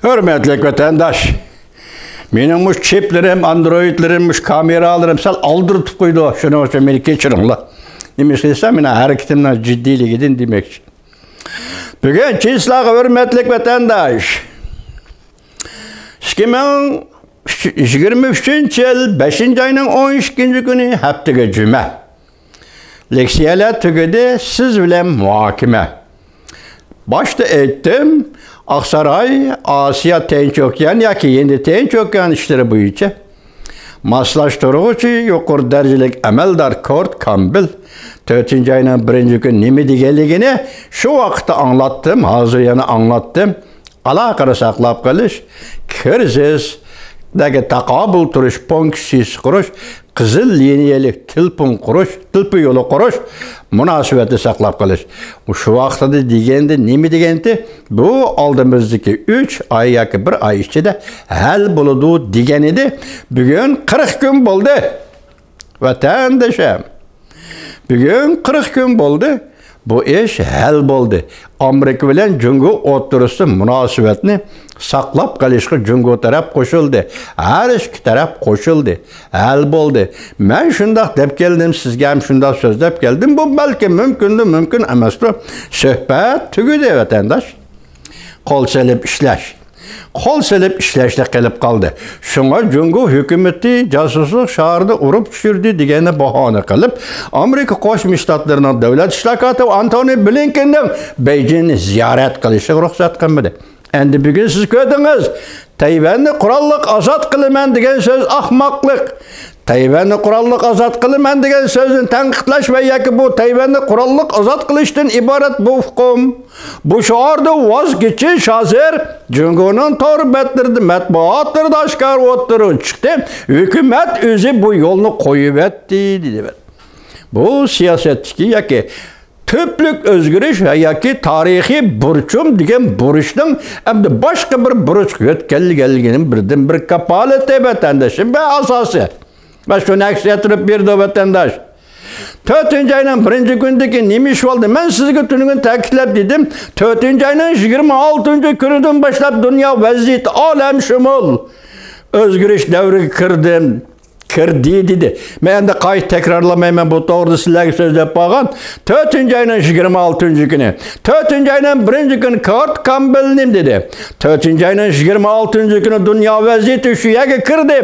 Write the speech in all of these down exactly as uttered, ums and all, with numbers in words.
ھۆرمەتلىك ۋەتەنداش، مېنىڭ مۇشۇ چىپلىرىم، ئاندرويدلىرىم، مۇشۇ كامېرالىرىم سەل ئالدىرىتىپ قويىدۇ. شۇنىڭ ئۈچۈن مېنى كەچۈرۈڭلار. نېمە ئىش دېسە، مېنىڭ ھەرىكىتىمنىڭ جىددىيلىكىدىن دېمەكچى. بۈگۈن چىسلاغا ھۆرمەتلىك ۋەتەنداش، ئىككى مىڭ يىگىرمە ئۈچىنچى يىل بەشىنچى ئاينىڭ ئون ئىككىنچى كۈنى، ھەپتىگە جۈمە. لېكسىيەلەر تۈگىدى، سىز بىلەن مۇھاكىمە. باشتا ئېيتتىم، ئاقساراي ئاسىيا تىنچ ئوكيان ياكى ھىندى تىنچ ئوكيان ئىشلىرى بويىچە ماسلاشتۇرغۇچى يۇقىرى دەرىجىلىك ئەمەلدار كورت كامبېل تۆتىنچى ئاينىڭ بىرىنچى كۈنى نېمە دېگەنلىكىنى شۇ ۋاقىتتا ئاڭلاتتىم، ھازىر يەنە ئاڭلاتتىم. ئالاقىنى ساقلاپ قېلىش، كىرىزىستەك تاقابىل تۇرۇش پونكسىيىسى قۇرۇش، قىزىل لىنىيەلىك تېلېفون قۇرۇش، تېلېفون يولى قۇرۇش، مۇناسىۋەتنى ساقلاپ قېلىش. شۇ ۋاقتىدا دېگەندە نېمە دېگەنتى؟ بۇ ئالدىمىزدىكى ئۈچ ئاي ياكى بىر ئاي ئىچىدە ھەل بولىدۇ دېگەن ئىدى. بۈگۈن قىرىق كۈن بولدى. ۋەتەندىشىم، بۈگۈن قىرىق كۈن بولدى. بۇ ئىش ھەل بولدى. ئامېرىكا بىلەن جۇڭگو ئوتتۇرىسىدا مۇناسىۋەتنى ساقلاپ قېلىشقا جۇڭگو تەرەپ قوشۇلدى. ھەر ئىككى تەرەپ قوشۇلدى. ھەل بولدى. مەن شۇنداق دەپ كەلدىم، سىزگە ھەم شۇنداق سۆزلەپ كەلدىم. بۇ بەلكى مۇمكىندۇ، مۇمكىن ئەمەستۇ. سۆھبەت تۈگىدى، ۋەتەنداش. قول سېلىپ ئىشلەش. قول سېلىپ ئىشلەشتە قېلىپ قالدى. شۇڭا جۇڭگو ھۆكۈمىتى جاسۇسلۇق شارىدا ئۇرۇپ چۈشۈردى دېگەننى باھانە قىلىپ، ئامېرىكا قوشما شتاتلىرىنىڭ دۆلەت ئىشلىكاتى ئانتونى بلىنكېننىڭ بېيجىڭنى زىيارەت قىلىشىغا رۇخسەت قىلمىدى. ئەمدى بۈگۈن سىز كۆردىڭىز، تەيۋەننى قوراللىق ئازاد قىلىمەن دېگەن سۆز ئاخماقلىق. تەيۋەننى قوراللىق ئازاد قىلىمەن دېگەن سۆزنى تەنقىدلەش ۋە ياكى بۇ تەيۋەننى قوراللىق ئازاد قىلىشتىن ئىبارەت بۇ ئۇقۇم، بۇ شوئاردىن ۋاز كېچىش ھازىر جۇڭگونىڭ تور بەتلىرىدە، مەتبۇئاتلىرىدا ئاشكارا ئوتتۇرىغا چىقتى. ھۆكۈمەت ئۆزى بۇ يولنى قويۇۋەتتى، دېدى. بۇ سىياسەتتىكى ياكى تۈپلۈك ئۆزگىرىش ياكى تارىخىي بۇرچۇم دېگەن بۇرچنىڭ ئەمدى باشقا بىر بۇرچقا يۆتكەلگەنلىكىنىڭ بىردىنبىر كاپالىتى، ۋەتەندىشىم، ۋە ئاساسى. مانا شۇ نەرسىنى ئېتىرىپ بېرىدۇ، ۋەتەنداش. تۆتىنچى ئاينىڭ بىرىنچى كۈنىدىكى نېمە ئىش بولدى؟ مەن سىزگە تۈنۈگۈن تەكىتلەپ دېدىم. تۆتىنچى ئاينىڭ يىگىرمە ئالتىنچى كۈنىدىن باشلاپ دۇنيا ۋەزىيىتى ئالەمشۇمۇل ئۆزگىرىش دەۋرىگە كىردى. كىردى دېدى. مەن ئەمدى قايتا تەكرارلىمايمەن، بۇ توغرىدا سىلەرگە سۆزلەپ بولغان. تۆتىنچى ئاينىڭ يىگىرمە ئالتىنچى كۈنى، تۆتىنچى ئاينىڭ بىرىنچى كۈنى كورت كامبېل نېمە دېدى؟ تۆتىنچى ئاينىڭ يىگىرمە ئالتىنچى كۈنى دۇنيا ۋەزىيىتى شۇ يەرگە كىردى.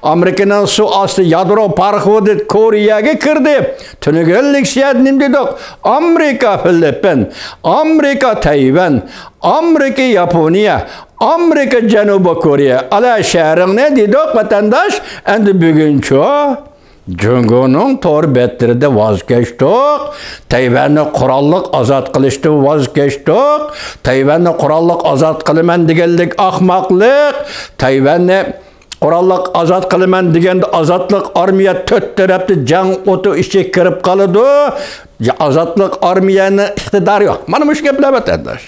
ئامېرىكىنىڭ سۇ ئاستى يادرو پاراخوتى كورېيەگە كىردى. تۈنۈگۈن لېكسىيەدە نېمە دېدۇق؟ ئامېرىكا فىلىپپىن، ئامېرىكا تەيۋەن، ئامېرىكا ياپونىيە، ئامېرىكا جەنۇبىي كورېيە، ئالا شەھىرىڭنى دېدۇق، ۋەتەنداش. ئەمدى بۈگۈنچۇ؟ جۇڭگونىڭ تور بەتلىرىدە ۋاز كەچتۇق. تەيۋەننى قوراللىق ئازاد قىلىشتىن ۋاز كەچتۇق. تەيۋەننى قوراللىق ئازاد قىلىمەن دېگەنلىك ئاخماقلىق. تەيۋەننى قوراللىق ئازاد قىلىمەن دېگەندە ئازادلىق ئارمىيە تۆت تەرەپتە جەڭ ئوتى ئىچىگە كىرىپ قالىدۇ. ئازادلىق ئارمىيەنىڭ ئىقتىدارى يوق. مانا مۇشۇ گەپلەر، ۋەتەنداش.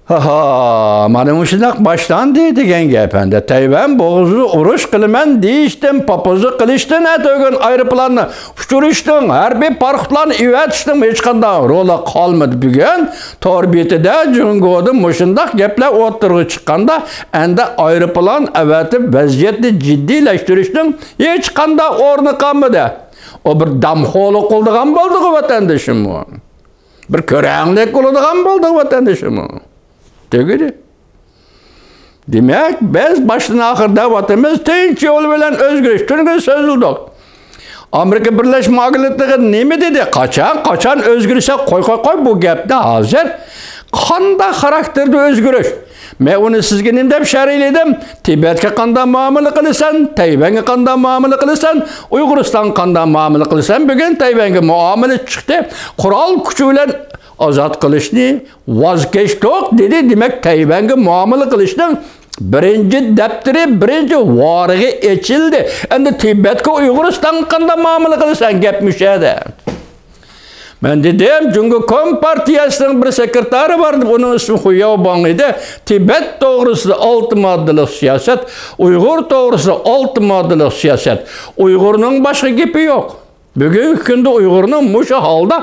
ھاھا، مانا مۇشۇنداق باشلاندى دېگەن گەپ ئەمدى. تەيۋەن بوغۇزىدا ئۇرۇش قىلىمەن دېيىشتىن، پاپوزا قىلىشتىن، ئەتىگۈن ئايروپىلاننى ئۇچۇرۇشتىن، ھەربىي پاراخوتلارنى ئېۋەتىشتىن ھېچقانداق رولا قالمىدى. بۈگۈن تور بېتىدە جۇڭگودا مۇشۇنداق گەپلەر ئوتتۇرىغا چىققاندا، ئەمدى ئايروپىلان ئەۋەتىپ ۋەزىيەتنى جىددىيلەشتۈرۈشنىڭ ھېچقانداق ئورنى قالمىدى. ئۇ بىر دەمخورلۇق قىلىدىغان بولدىغۇ، ۋەتەندىشىمۇ. بىر كۆرەڭلىك قىلىدىغان بولدى، ۋەتەندىشىمۇ. تۈگىدى. دېمەك، بىز باشتىن ئاخىر دەۋاتىمىز، تىنچ يول بىلەن ئۆزگىرىش. تۈنۈگۈن سۆزلىدۇق. ئامېرىكا بىرلەشمە ئاگېنتلىقى نېمە دېدى؟ قاچان، قاچان ئۆزگىرىسە، قوي، قوي، قوي، بۇ گەپنى ھازىر قانداق خاراكتېردا ئۆزگىرىش؟ مەن ئۇنى سىزگە نېمە دەپ شەرھلىدىم؟ تىبەتكە قانداق مۇئامىلە قىلىسەن؟ تەيۋەنگە قانداق مۇئامىلە قىلىسەن؟ ئۇيغۇرىستانغا قانداق مۇئامىلە قىلىسەن؟ بۈگۈن تەيۋەنگە مۇئامىلە چىقتى. قورال كۈچى بىلەن ئازاد قىلىشنى ۋاز كەچتۇق دېدى. دېمەك، تەيۋەنگە مۇئامىلە قىلىشنىڭ بىرىنچى دەپتىرى، بىرىنچى ۋارىقى ئېچىلدى. ئەمدى تىبەتكە، ئۇيغۇرىستانغا قانداق مۇئامىلە قىلىسەن؟ گەپ مۇشۇ يەردە. مەن دېدىم، جۇڭگو كومپارتىيەسىنىڭ بىر سېكرېتارى بار، ئۇنىڭ ئىسمى خۇياۋ باڭ ئىدى. تىبەت توغرىسىدا ئالتە ماددىلىق سىياسەت، ئۇيغۇر توغرىسىدا ئالتە ماددىلىق سىياسەت. ئۇيغۇرنىڭ باشقا گېپى يوق. بۈگۈنكى كۈندە ئۇيغۇرنىڭ مۇشۇ ھالدا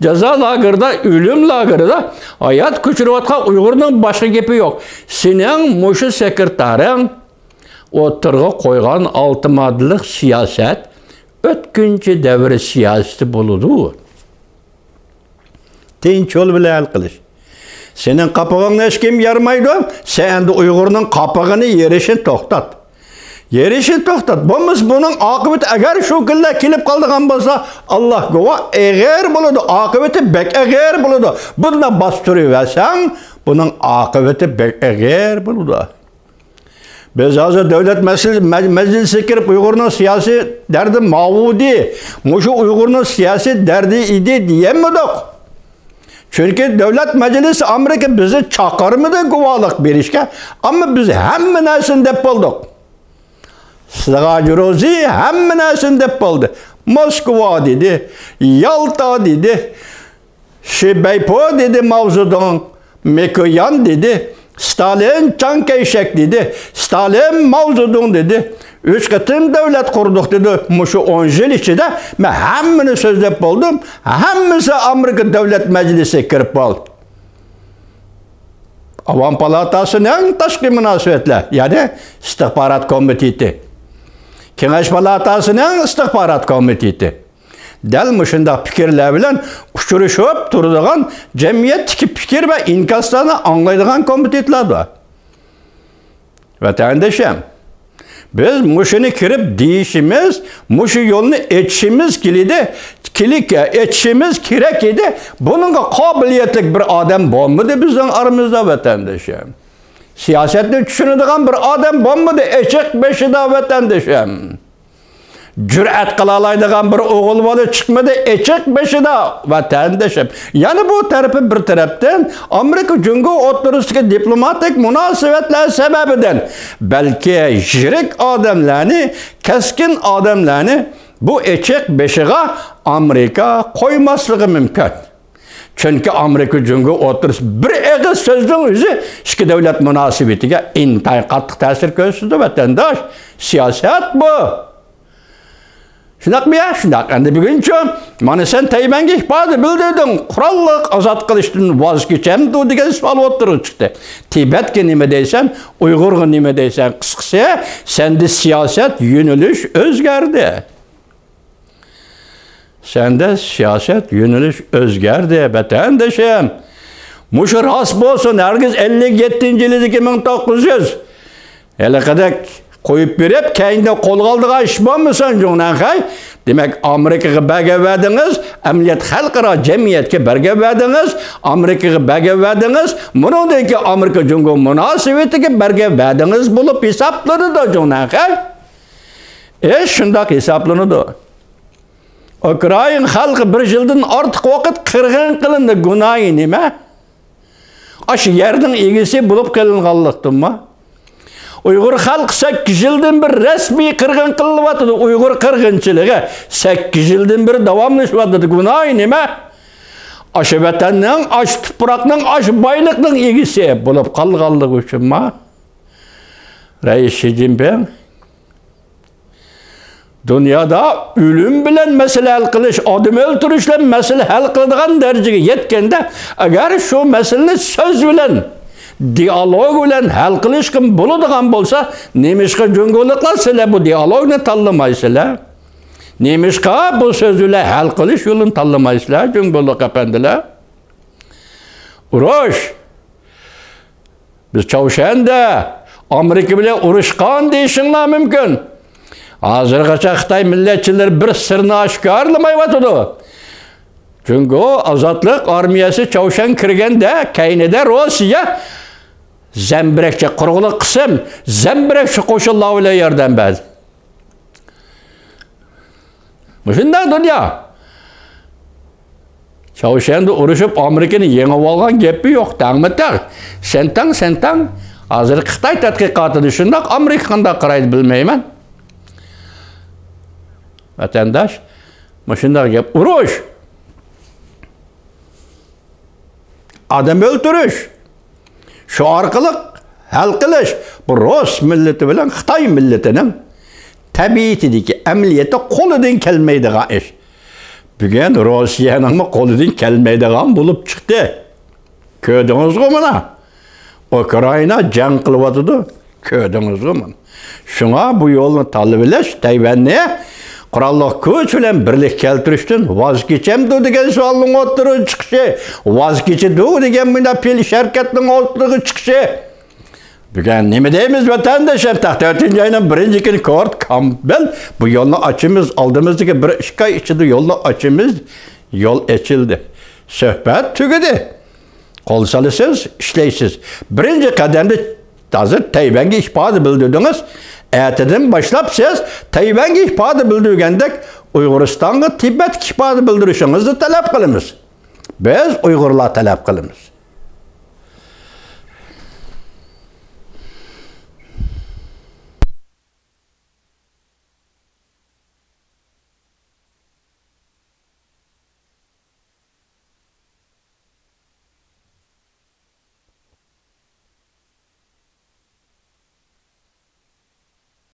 جازا لاگېرىدا، ئۆلۈم لاگېرىدا ھايات كەچۈرۈۋاتقان ئۇيغۇرنىڭ باشقا گېپى يوق. سېنىڭ مۇشۇ سېكرېتارىڭ ئوتتۇرىغا قويغان ئالتە ماددىلىق سىياسەت ئۆتكۈنچى دەۋر سىياسىتى بولىدۇ. تىنچ يول بىلەن ھەل قىلىش. سېنىڭ قاپىقىڭنى ھېچكىم يارمايدۇ. سەن ئەمدى ئۇيغۇرنىڭ قاپىقىنى يېرىشنى توختات. يېرىشنى توختات. بولمىسا بۇنىڭ ئاقىۋىتى، ئەگەر شۇ كۈنلەر كېلىپ قالىدىغان بولسا، ئاللا گۇۋاھ، ئېغىر بولىدۇ. ئاقىۋىتى بەك ئېغىر بولىدۇ. بۇنداق باستۇرۇۋەرسەڭ، بۇنىڭ ئاقىۋىتى بەك ئېغىر بولىدۇ. بىز ھازىر دۆلەت مەسىلە-، مەج-، مەجلىسىگە كىرىپ، ئۇيغۇرنىڭ سىياسىي دەردى ماۋۇدى، مۇشۇ ئۇيغۇرنىڭ سىياسىي دەردى ئىدى دېيەلمىدۇق. چۈنكى دۆلەت مەجلىسى ئامېرىكا بىزنى چاقىرمىدى گۇۋاھلىق بېرىشكە. ئەمما بىز ھەممە نەرسىنى دەپ بولدۇق. سىغاجروزى ھەممە نەرسىنى دەپ بولدى. موسكۋا دېدى، يالتا دېدى. شى بەيپو دېدى ماۋزېدۇڭ، مېكويان دېدى، ستالىن چاڭ كەيشەك دېدى، ستالىن ماۋزېدۇڭ دېدى. ئۈچ قېتىم دۆلەت قۇردۇق دېدى. مۇشۇ ئون يىل ئىچىدە مەن ھەممىنى سۆزلەپ بولدۇم. ھەممىسى ئامېرىكا دۆلەت مەجلىسىگە كىرىپ بولدى. ئاۋام پالاتاسىنىڭ تاشقى مۇناسىۋەتلەر، يەنى ئىستىخبارات كومىتېتى، كېڭەش پالاتاسىنىڭ ئىستىخبارات كومىتېتى، دەل مۇشۇنداق پىكىرلەر بىلەن ئۇچرىشىپ تۇرىدىغان، جەمئىيەتتىكى پىكىر ۋە ئىنكاسلارنى ئاڭلايدىغان كومىتېتلاردۇر. ۋەتەندىشىم، بىز مۇشۇنى كىرىپ دېيىشىمىز، مۇشۇ يولنى ئېچىشىمىز كېلىدى، كېلىك-، ئېچىشىمىز كېرەك ئىدى. بۇنىڭغا قابىلىيەتلىك بىر ئادەم بولمىدى بىزنىڭ ئارىمىزدا، ۋەتەندىشىم. سىياسەتنى چۈشىنىدىغان بىر ئادەم بولمىدى ئېچىق بېشىدا، ۋەتەندىشىم. جۈرئەت قىلالايدىغان بىر ئوغۇل بالا چىقمىدى ئېچىق بېشىدا، ۋەتەندىشىم. يەنە بۇ تەرىپى بىر تەرەپتىن ئامېرىكا جۇڭگو ئوتتۇرىسىدىكى دىپلوماتىك مۇناسىۋەتلەر سەۋەبىدىن، بەلكى يىرىك ئادەملەرنى، كەسكىن ئادەملەرنى بۇ ئېچىق بېشىغا ئامېرىكا قويماسلىقى مۇمكىن. چۈنكى ئامېرىكا جۇڭگو ئوتتۇرىسى بىر ئېغىز سۆزنىڭ ئۆزى ئىككى دۆلەت مۇناسىۋىتىگە ئىنتايىن قاتتىق تەسىر كۆرسىتىدۇ، ۋەتەنداش. سىياسەت بۇ. شۇنداقمۇ يا؟ شۇنداق. ئەمدى بۈگۈنچۇ، مانا سەن تەيۋەنگە ئىپادە بىلدۈردۈڭ، قوراللىق ئازاد قىلىشتىن ۋاز كېچەمدۇ دېگەن سوئال ئوتتۇرىغا چىقتى. تىبەتكە نېمە دەيسەن، ئۇيغۇرغا نېمە دەيسەن؟ قىسقىسى، سەندە سىياسەت يۆنىلىش ئۆزگەردى. سەندە سىياسەت يۆنىلىش ئۆزگەردى، ۋەتەندىشىم. مۇشۇ راست بولسۇن، ھەرگىز ئەللىك يەتتىنچى يىلىدىكى مىڭ توققۇز يۈز ھېلىقىدەك قويۇپ بېرىپ، كەينىدىن قولغا ئالىدىغان ئىش بولمىسۇن، جۇڭنەنخەي. دېمەك، ئامېرىكىغا بەرگەن ۋەدىڭىز، ئەمەلىيەت خەلقئارا جەمئىيەتكە بەرگەن ۋەدىڭىز، ئامېرىكىغا بەرگەن ۋەدىڭىز، بۇنىڭدىن كېيىن ئامېرىكا جۇڭگو مۇناسىۋىتىگە بەرگەن ۋەدىڭىز بولۇپ ھېسابلىنىدۇ، جۇڭنەنخەي. ئىش شۇنداق ھېسابلىنىدۇ. ئۇكرائىنا خەلقى بىر يىلدىن ئارتۇق ۋاقىت قىرغىن قىلىندى. گۇناھى نېمە؟ ئاشۇ يەرنىڭ ئىگىسى بولۇپ قېلىنغانلىقتىنمۇ؟ ئۇيغۇر خەلقى سەككىز يىلدىن بېرى رەسمىي قىرغىن قىلىنىۋاتىدۇ. ئۇيغۇر قىرغىنچىلىقى سەككىز يىلدىن بېرى داۋاملىشىۋاتىدۇ. گۇناھى نېمە؟ ئاشۇ ۋەتەننىڭ، ئاشۇ تۇپراقنىڭ، ئاشۇ بايلىقنىڭ ئىگىسى بولۇپ قالغانلىقى ئۈچۈنمۇ؟ رەئىس شى جىنپىڭ، دۇنيادا ئۆلۈم بىلەن مەسىلە ھەل قىلىش، ئادەم ئۆلتۈرۈش بىلەن مەسىلە ھەل قىلىدىغان دەرىجىگە يەتكەندە، ئەگەر شۇ مەسىلىنى سۆز بىلەن، دىئالوگ بىلەن ھەل قىلىشقا بولىدىغان بولسا، نېمىشقا جۇڭگولۇقلار سىلەر بۇ دىئالوگنى تاللىمايسىلەر؟ نېمىشقا بۇ سۆز بىلەن ھەل قىلىش يولىنى تاللىمايسىلەر، جۇڭگولۇق ئەپەندىلەر؟ ئۇرۇش! بىز چاۋشيەندە ئامېرىكا بىلەن ئۇرۇشقان دېيىشىڭلار مۇمكىن. ھازىرغىچە خىتاي مىللەتچىلىرى بىر سىرنى ئاشكارىلىمايۋاتىدۇ. جۇڭگو ئازادلىق ئارمىيەسى چاۋشيەنگە كىرگەندە، كەينىدە روسىيە زەمبىرەكچە قۇرۇقلۇق قىسىم، زەمبىرەكچە قوشۇنلار بىلەن ياردەم بەردى. مۇشۇنداق دۇنيا. چاۋشيەندە ئۇرۇشۇپ، ئامېرىكىنى يېڭىۋالغان گېپى يوق، تەڭمۇ تەڭ. سەن تەڭ، سەن تەڭ. ھازىر خىتاي تەتقىقاتىدا شۇنداق، ئامېرىكا قانداق قارايدۇ بىلمەيمەن. ۋەتەنداش، مۇشۇنداق گەپ، ئۇرۇش. ئادەم ئۆلتۈرۈش، شۇ ئارقىلىق ھەل قىلىش، بۇ رۇس مىللىتى بىلەن خىتاي مىللىتىنىڭ تەبىئىتىدىكى، ئەمەلىيەتتە قولىدىن كەلمەيدىغان ئىش. بۈگۈن روسىيەنىڭمۇ قولىدىن كەلمەيدىغان بولۇپ چىقتى. كۆردىڭىزغۇ مانا؟ ئۇكرائىنا جەڭ قىلىۋاتىدۇ. كۆردىڭىزغۇ مانا؟ شۇڭا بۇ يولنى تاللىۋېلىش تەيۋەننى قوراللىق كۈچ بىلەن بىرلىككە كەلتۈرۈشتىن ۋاز كېچەمدۇ دېگەن سوئالنىڭ ئوتتۇرىغا چىقىشى، ۋاز كېچىدۇ دېگەن مۇنداق پېئىل ئىش ھەرىكەتنىڭ ئوتتۇرىغا چىقىشى. بۈگۈن نېمە دەيمىز، ۋەتەنداشلار؟ تۆتىنچى ئاينىڭ بىرىنچى كۈنى كورت كامبېل بۇ يولنى ئاچىمىز، ئالدىمىزدىكى بىر ئىككى ئاي ئىچىدە يولنى ئاچىمىز، يول ئېچىلدى. سۆھبەت تۈگىدى. قول سالىسىز، ئىشلەيسىز. بىرىنچى قەدەمدە ھازىر تەيۋەنگە ئىپادە بىلدۈردىڭىز. ئەتىدىن باشلاپ سىز تەيۋەنگە ئىپادە بىلدۈرگەندەك ئۇيغۇرىستانغا، تىبەتكە ئىپادە بىلدۈرۈشىڭىزنى تەلەپ قىلىمىز. بىز ئۇيغۇرلار تەلەپ قىلىمىز.